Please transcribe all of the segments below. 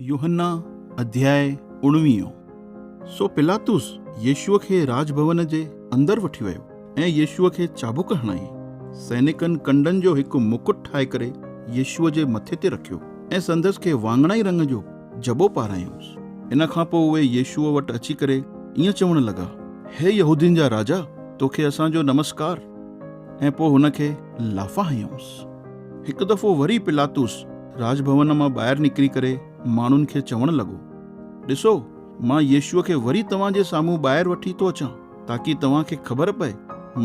يوحنا اڌياء اڻويهون. سو پيلاطس يسوع کي راڄ ڀون جي اندر وٺي ويو ۽ يسوع کي چابڪ هڻائين. سئنڪن ڪنڊن جو هڪ مڪٽ ٺاهي ڪري يسوع جي مٿي تي رکيو ۽ سندس کي واڱڻائي رڱ جو جبو پارايائونس. ان کان پوء اهي يسوع وٽ اچي ڪري ائين چوڻ لڳا، هي يهودين جا راجا، توکي اسان جو نمسڪار! ۽ پوء هن کي لافا هنيائونس. هڪ دفعو وري پيلاطس راڄ ڀون مان ٻاهر نڪري ڪري ماڻهن کي چوڻ لڳو، ڏسو، مان يسوع کي وري توهان جي سامهون ٻاهر وٺي ٿو اچان، تاڪي توهان کي خبر پئي،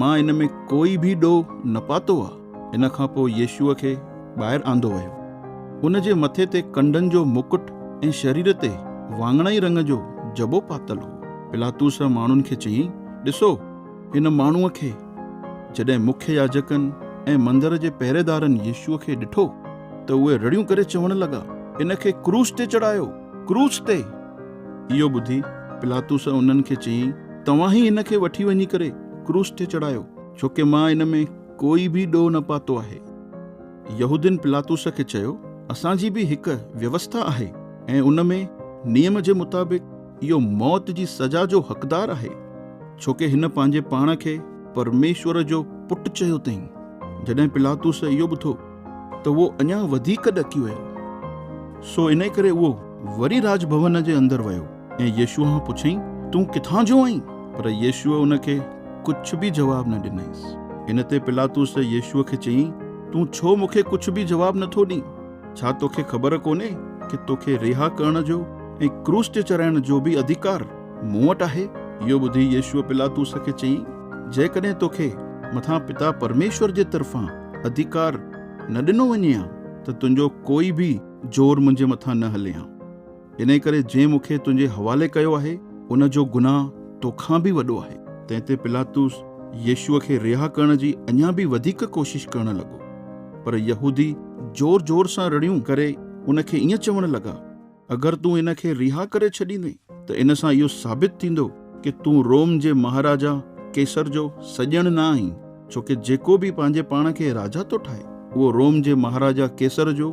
مان ان ۾ ڪوئي به ڏوهه نه پاتو آ. ان کان پوء يسوع کي ٻاهر آندو ويو. ان جي مٿي تي ڪنڊن جو مڪٽ ۽ شرير تي واڱڻائي رڱ جو جبو پاتل هو. پيلاطس ماڻهن کي چيائين، ڏسو! هن ماڻهوء کي. جڏهن مکيه ياجڪن ۽ مندر جي پهريدارن يسوع کي ڏٺو ته اهي رڙيون ڪري چوڻ لڳا، ان کي ڪروس تي چڙهايو، ڪروس تي! اهو ٻڌي پيلاطس انهن کي چيائين، توهان ئي هن کي وٺي وڃي ڪري ڪروس تي چڙهايو، ڇوڪه مان ان ۾ ڪوئي به ڏوهه نه پاتو آهي. يهودين پيلاطس کي چيو، اسان جي به هڪ ويوسٿا آهي ۽ ان ۾ نيم جي مطابق اهو موت جي سزا جو حقدار آهي، ڇوڪه هن پنهنجي پاڻ کي پرميشور جو پٽ چيو اٿئين. جڏهن پيلاطس اهو ٻڌو ته اهو اڃا وڌيڪ ڏڪي ويو. سو انهي ڪري اهو وري راڄ ڀون جي اندر ويو ۽ يسوع کان پڇيائين، تون ڪٿان جو آهين؟ پر يسوع ان کي ڪجهه به جواب نه ڏنائينس. ان تي پيلاطس يسوع کي چيائين، تون ڇو مون کي ڪجهه به جواب نه ٿو ڏين؟ ڇا توکي خبر ڪونهي ڪه توکي رها ڪرڻ جو ۽ ڪروس تي چڙهائڻ جو به اڌيڪار مون وٽ آهي؟ اهو ٻڌي يسوع پيلاطس کي چيائين، جيڪڏهن توکي مٿان پتا پرميشور جي طرفان اڌيڪار نه ڏنو وڃي ها ته تنهنجو ڪوئي به زور منهنجي مٿان نه هلي ها. انهيء ڪري جنهن مون کي تنهنجي حوالي ڪيو آهي، ان جو گناهه توکان به وڏو آهي. تنهن تي پيلاطس يسوع کي رها ڪرڻ جي اڃا به وڌيڪ ڪوشش ڪرڻ لڳو. پر يهودي زور زور سان رڙيون ڪري ان کي ائين چوڻ لڳا، اگر تون ان کي رها ڪري ڇڏيندين ته ان سان اهو ثابت ٿيندو ڪه تون روم جي مهاراجا قيصر جو سڄڻ نه آهين، ڇو ڪه جيڪو به پنهنجي پاڻ کي راجا ٿو ٺاهي، اهو روم جي مهاراجا قيصر جو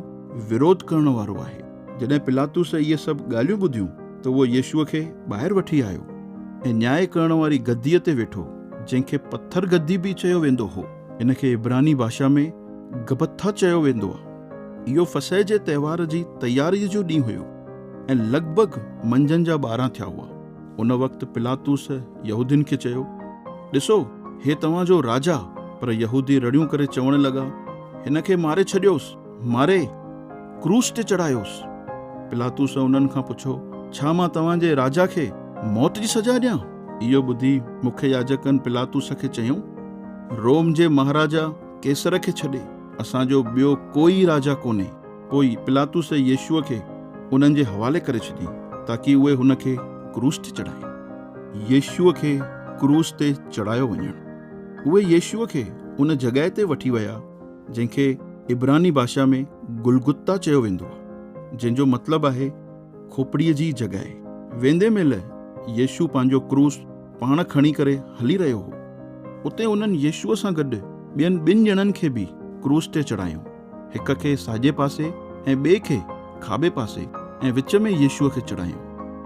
وروڌ ڪرڻ وارو آهي. جڏهن پيلاطس اهي سڀ ڳالهيون ٻڌيون ته اهو يسوع کي ٻاهر وٺي آيو ۽ نياء ڪرڻ واري گديء تي ويٺو، جنهن کي پٿر گدي به چيو ويندو هو. ان کي عبراني ڀاشا ۾ گبٿا چيو ويندو آهي. اهو فسح جي تهوار جي تياريء جو ڏينهن هيو ۽ لڳ ڀڳ منجهند جا 12 ٿيا هئا. ان وقت پيلاطس يهودين کي چيو، ڏسو، هي توهان جو راجا! پر يهودي رڙيون ڪري چوڻ لڳا، هن کي ماري ڇڏيوس، ماري! ڪروس تي چڙهايوس. پيلاطس انهن کان پڇيو، ڇا مان توهان جي راجا کي موت جي سزا ڏيان؟ اهو ٻڌي مکيه ياجڪن پيلاطس کي چيو، روم جي مهاراجا قيصر کي ڇڏي، اسان جو ٻيو ڪوئي راجا ڪونهي. پوء پيلاطس يسوع کي انهن جي حوالي ڪري ڇڏيائين، تاڪي اهي هن کي ڪروس تي چڙهائين. يسوع کي ڪروس تي چڙهايو وڃڻ. اهي يسوع کي ان جڳهه تي وٺي ويا، جنهن کي عبراني ڀاشا ۾ گلگتا چيو ويندو آهي، جنهن جو مطلب آهي کوپڙيء جي جڳهه. ويندي مهل يسوع پنهنجو ڪروس پاڻ کڻي ڪري هلي رهيو هو. اتي انهن يسوع سان گڏ ٻين ٻن ڄڻن کي به ڪروس تي چڙهايو، هڪ کي ساڄي پاسي ۽ ٻئي کي کاٻي پاسي ۽ وچ ۾ يسوع کي چڙهايو.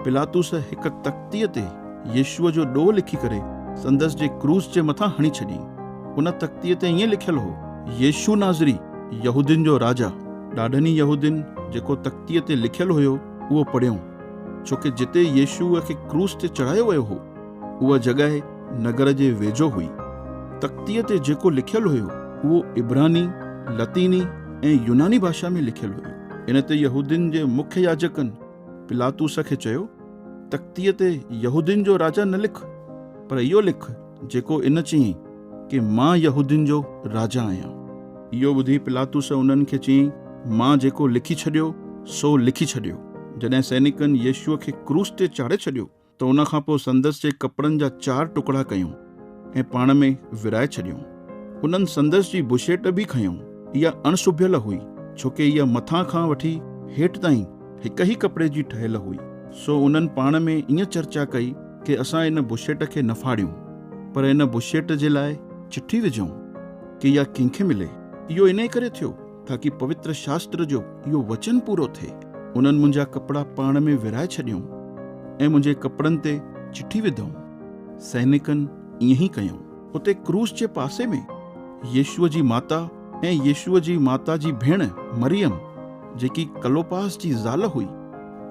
پيلاطس هڪ تختيء تي يسوع جو ڏوهه لکي ڪري سندس جي ڪروس جي مٿان هڻي ڇڏيائين. ان تختيء تي ائين لکيل هو، يسوع ناصري، يهودين جو راجا. ڏاڍن ئي يهودين جيڪو تختيء تي لکيل هيو، اهو پڙهيو، ڇوڪه جتي يسوع کي ڪروس تي چڙهايو ويو هو، اها جڳهه نگر جي ويجهو هئي. تختيء تي جيڪو لکيل هيو، اهو عبراني، لطيني ۽ يوناني ڀاشا ۾ لکيل هيو. ان تي يهودين جي مکيه ياجڪن پيلاطس کي چيو، تختيء تي يهودين جو راجا نه لک، پر اهو لک جيڪو ان چيائين ڪي مان يهودين جو راجا آهيان. اهو ٻڌي پيلاطس انهن کي چيائين، مان جيڪو لکي ڇڏيو، سو لکي ڇڏيو. جڏهن سئنڪن يسوع کي ڪروس تي چاڙهي ڇڏيو ته ان کان پوء سندس جي ڪپڙن جا چار ٽڪڙا ڪيائون ۽ پاڻ ۾ ورهائي ڇڏيائون. انهن سندس جي بشيٽ به کنيائون. اها اڻ سبيل هئي، ڇوڪه اها مٿان کان وٺي هيٺ تائين هڪ ئي ڪپڙي جي ٺهيل هئي. سو انهن پاڻ ۾ ائين چرچا ڪئي ڪي اسان ان بشيٽ کي نه ڦاڙيون، پر ان بشيٽ جي لاء چٺي وجهون ڪي اها ڪنهن کي ملي. اهو انهيء ڪري ٿيو تاڪي پوتر شاستر جو اهو وچن پورو ٿئي، انهن منهنجا ڪپڙا پاڻ ۾ ورهائي ڇڏيائون ۽ منهنجي ڪپڙن تي چٺي وڌائون. سئنڪن ائين ئي ڪيائون. اتي ڪروس جي پاسي ۾ يسوع جي ماتا ۽ يسوع جي ماتا جي ڀيڻ مريم، جيڪي ڪلوپاس جي زال هئي،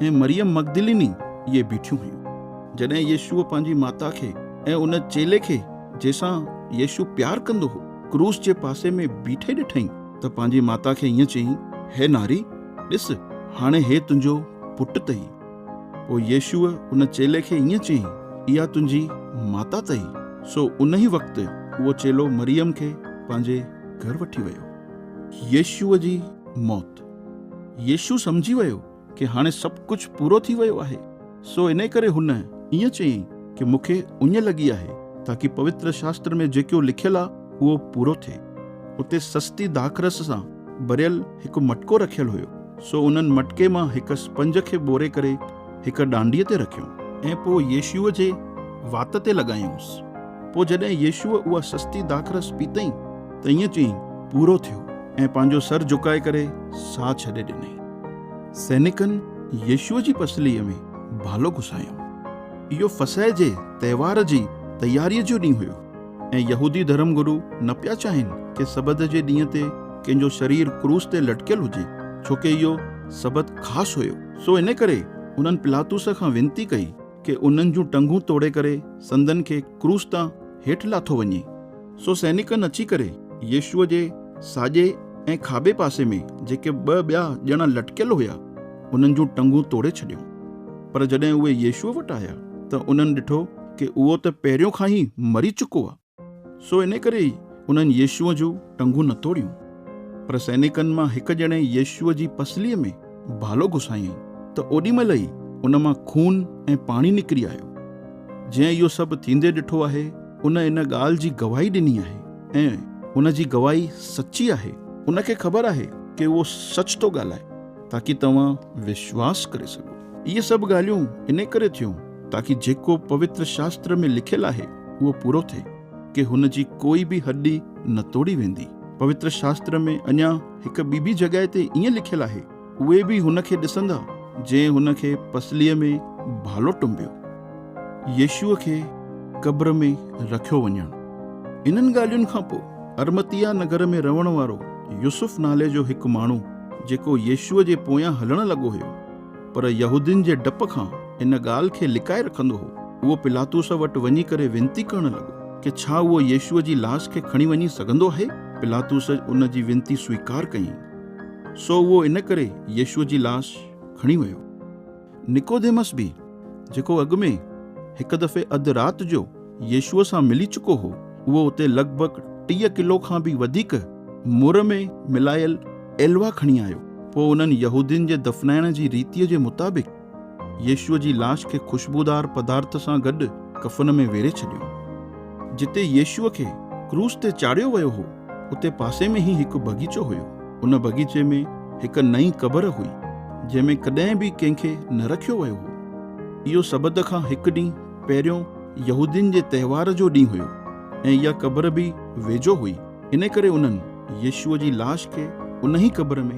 ۽ مريم مگدليني اهي بيٺيون هيون. جڏهن يسوع پنهنجي ماتا کي ۽ ان چيلي کي جنهن سان يسوع پيار ڪندو هو، ڪروس جي پاسي ۾ بيٺي ڏٺائين ته پنهنجي ماتا کي ائين چيائين، هي ناري، ڏس، هاڻي هي تنهنجو پٽ اٿئي. پوء يسوع ان چيلي کي ائين چيائين، اها تنهنجي ماتا اٿئي. سو انهي وقت اهو چيلو مريم کي پنهنجي گهر وٺي ويو. يسوع جي موت. يسوع سمجهي ويو ڪي هاڻي سڀ ڪجهه پورو ٿي ويو آهي، سو انهي ڪري هن ائين چيائين ڪي مون کي اڃ لڳي آهي، تاڪي پوتر شاستر ۾ جيڪو لکيل آ اهو پورو ٿئي. اتي سستي داکرس سان ڀريل هڪ مٽڪو رکيل هيو، سو انهن مٽڪي مان هڪ اسپنج کي ٻوري ڪري هڪ ڏانڊيء تي رکيو. ۽ پوء يسوع جي وات تي لڳايائونس. پوء جڏهن يسوع اها سستي داکرس پيتئين ته ائين چيائين، پورو ٿيو، ۽ پنهنجو سر جهڪائي ڪري ساهه ڇڏي ڏنائين. سينڪن يسوع جي پسليء ۾ ڀالو گهسايائون. اهو فصح جي تهوار جي تياريء جو ڏينهن هيو. ۽ يهودي ڌرم گرو نه پيا چاهين ڪي سبت جي ڏينهن تي ڪنهن جو شرير ڪروس تي لٽڪيل هجي، ڇو ڪي اهو سبت خاص هيو. سو ان ڪري انهن پلاطوس کان وينتي ڪئي ڪي انهن جون ٽنگون توڙي ڪري سندن کي ڪروس تان هيٺ لاٿو وڃي. سو سينڪن اچي ڪري يسوع جي ساڄي ۽ کاٻي پاسي ۾ جيڪي ٻه ٻيا ڄڻا لٽڪيل هيا، انهن جون ٽنگون توڙي ڇڏيون. پر جڏهن اهي يسوع وٽ آيا ته انهن ڏٺو ڪي اهو ته پهريون کان ئي مري چڪو آ. سو انهي ڪري ئي انهن يسوع جون ٽنگون نه توڙيون. پر سينيڪن مان هڪ ڄڻي يسوع جي پسليء ۾ ڀالو گهسايائين ته اوڏي مهل ئي ان مان خون ۽ پاڻي نڪري آيو. جنهن اهو سڀ ٿيندي ڏٺو آهي، ان ان ڳالهه جي گواهي ڏني آهي ۽ ان جي گواهي سچي آهي. ان کي خبر آهي ڪي اهو سچ ٿو ڳالهائي، تاڪي توهان وشواس ڪري سگهو. اهي سڀ ڳالهيون انهي ڪري ٿيون، تاڪي جيڪو پوتر شاستر ۾ لکيل آهي، اهو پورو ٿئي، ڪي هن جي ڪوئي به هڏي نه توڙي ويندي. پوتر شاستر ۾ اڃا هڪ ٻي به جڳهه تي ائين لکيل آهي. اهي به هن کي ڏسندا، جنهن هن کي پسليء ۾ ڀالو ٽنبيو. يسوع کي قبر ۾ رکيو وڃڻ. انهن ڳالهين کان پوء ارمتيا نگر ۾ رهڻ وارو يوسف نالي جو هڪ ماڻهو، جيڪو يسوع جي پويان هلڻ لڳو هيو، پر يهودين جي ڊپ کان ان ڳالهه کي لڪائي رکندو هو، اهو پلاطوس وٽ وڃي ڪري وينتي ڪرڻ لڳو ڪي ڇا اهو يسوع جي لاش کي کڻي وڃي سگهندو آهي؟ پلاطوس ان جي وينتي سويڪار ڪيائين. سو اهو ان ڪري يسوع جي لاش کڻي ويو. نڪوديمس به، جيڪو اڳ ۾ هڪ دفعي اڌ رات جو يسوع سان ملي چڪو هو، اهو اتي لڳ ڀڳ 30 ڪلو کان به وڌيڪ مر ۾ ملايل ايلوا کڻي آيو. پوء انهن يهودين جي دفنائڻ جي ريتيء جي مطابق يسوع جي لاش کي خوشبودار پدارٿ سان گڏ ڪفن ۾ ويڙهي ڇڏيو. جتي يسوع کي ڪروس تي چاڙهيو ويو هو، اتي پاسي ۾ ئي هڪ باغيچو هيو. ان باغيچي ۾ هڪ نئين قبر هئي، جنهن ۾ ڪڏهن به ڪنهن کي نه رکيو ويو هو. اهو سبت کان هڪ ڏينهن پهريون يهودين جي تهوار جو ڏينهن هيو ۽ اها قبر به ويجهو هئي، ان ڪري انهن يسوع جي لاش کي انهي قبر ۾